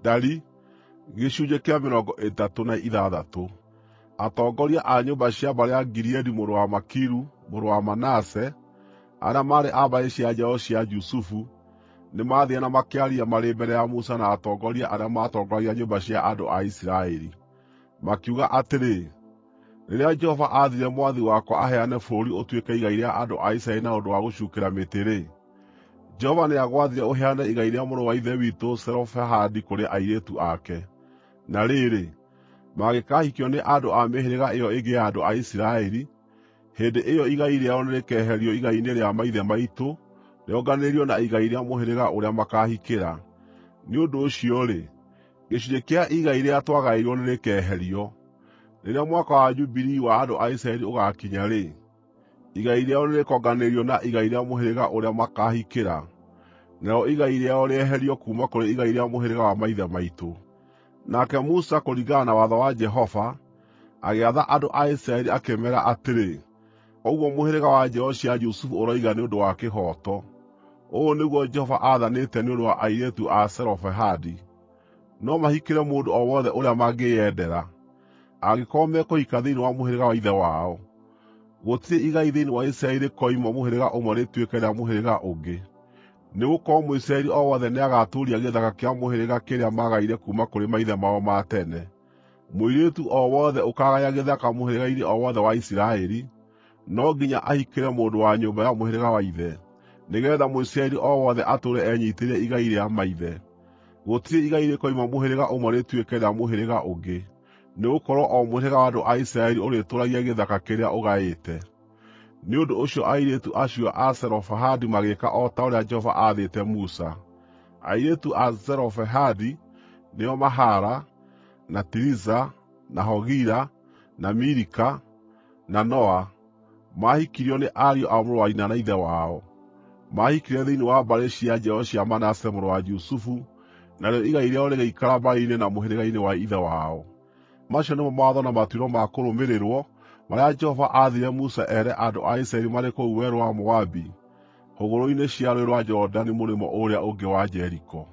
Ndari gĩcunjĩ kĩa 36. Atongoria a nyũmba cia mbarĩ ya Gileadi mũrũ wa Makiru, mũrũ wa Manase, arĩa maarĩ a mbarĩ cia njiaro cia Jusufu, nĩmathiire na makĩaria marĩ mbere ya Musa na atongoria arĩa maatongoragia nyũmba cia andũ a Isiraeli. Makiuga atĩrĩ, “Rĩrĩa Jehova aathire mwathi wakwa aheane bũrũri ũtuĩke igai rĩa andũ a Isiraeli na ũndũ wa gũcuukĩra mĩtĩ-rĩ, Jehova nĩagwathire ũheane igai rĩa mũrũ wa ithe witũ Zelofehadi kũrĩ airĩtu ake. Na rĩrĩ, mangĩkaahikio nĩ andũ a mĩhĩrĩga ĩyo ĩngĩ ya andũ a Isiraeli, hĩndĩ ĩyo igai rĩao nĩrĩkeherio igai-inĩ rĩa maithe maitũ rĩonganĩrĩrio na igai rĩa mũhĩrĩga ũrĩa makaahikĩra. Nĩ ũndũ ũcio-rĩ, gĩcunjĩ kĩa igai rĩrĩa twagaĩirwo nĩrĩkeherio. Rĩrĩa mwaka wa Jubilii wa andũ a Isiraeli ũgaakinya-rĩ, igai rĩao nĩrĩkonganĩrĩrio na igai rĩa mũhĩrĩga ũrĩa makaahikĩra, narĩo igai rĩao rĩeherio kuuma kũrĩ igai rĩa mũhĩrĩga wa maithe maitũ.” Nake Musa, kũringana na watho wa Jehova, agĩatha andũ a Isiraeli akĩmeera atĩrĩ, “Ũguo mũhĩrĩga wa njiaro cia Jusufu ũroiga nĩ ũndũ wa kĩhooto. Ũũ nĩguo Jehova aathanĩte nĩ ũndũ wa airĩtu a Zelofehadi: No mahikĩre mũndũ o wothe ũrĩa mangĩyendera, angĩkorwo mekũhika thĩinĩ wa mũhĩrĩga wa ithe wao. Gũtirĩ igai thĩinĩ wa Isiraeli rĩkoimwo mũhĩrĩga ũmwe rĩtuĩke rĩa mũhĩrĩga ũngĩ, nĩgũkorwo Mũisiraeli o wothe nĩagatũũria gĩthaka kĩa mũhĩrĩga kĩrĩa maagaire kuuma kũrĩ maithe mao ma tene. Mũirĩtu o wothe ũkaagaya gĩthaka mũhĩrĩga-inĩ o wothe wa Isiraeli, no nginya ahikĩre mũndũ wa nyũmba ya mũhĩrĩga wa ithe, nĩgeetha Mũisiraeli o wothe atũũre enyiitĩire igai rĩa maithe. Gũtirĩ igai rĩkoima mũhĩrĩga ũmwe rĩtuĩke rĩa mũhĩrĩga ũngĩ, nĩgũkorwo o mũhĩrĩga wa andũ a Isiraeli ũrĩtũũragia gĩthaka kĩrĩa ũgaĩte. Nĩ ũndũ ũcio airĩtu acio a Zelofehadi magĩĩka o ta ũrĩa Jehova aathĩte Musa. Airĩtu a Zelofehadi nĩo Mahala, na Tiriza, na Hogila, na Milika, na Noa, maahikirio nĩ ariũ a mũrũ wa nyina na ithe wao. Maahikire thĩinĩ wa mbarĩ cia njiaro cia Manase mũrũ wa Jusufu, narĩo igai rĩao rĩgĩikara mbarĩ-inĩ na mũhĩrĩga-inĩ wa ithe wao. Macio nĩmo mawatho na matuĩro ma kũrũmĩrĩrwo marĩa Jehova aathire Musa ere andũ a Isiraeli marĩ kũu werũ wa Moabi, hũgũrũrũ-inĩ cia Rũũĩ rwa Jorodani mũrĩmo ũrĩa ũngĩ wa Jeriko.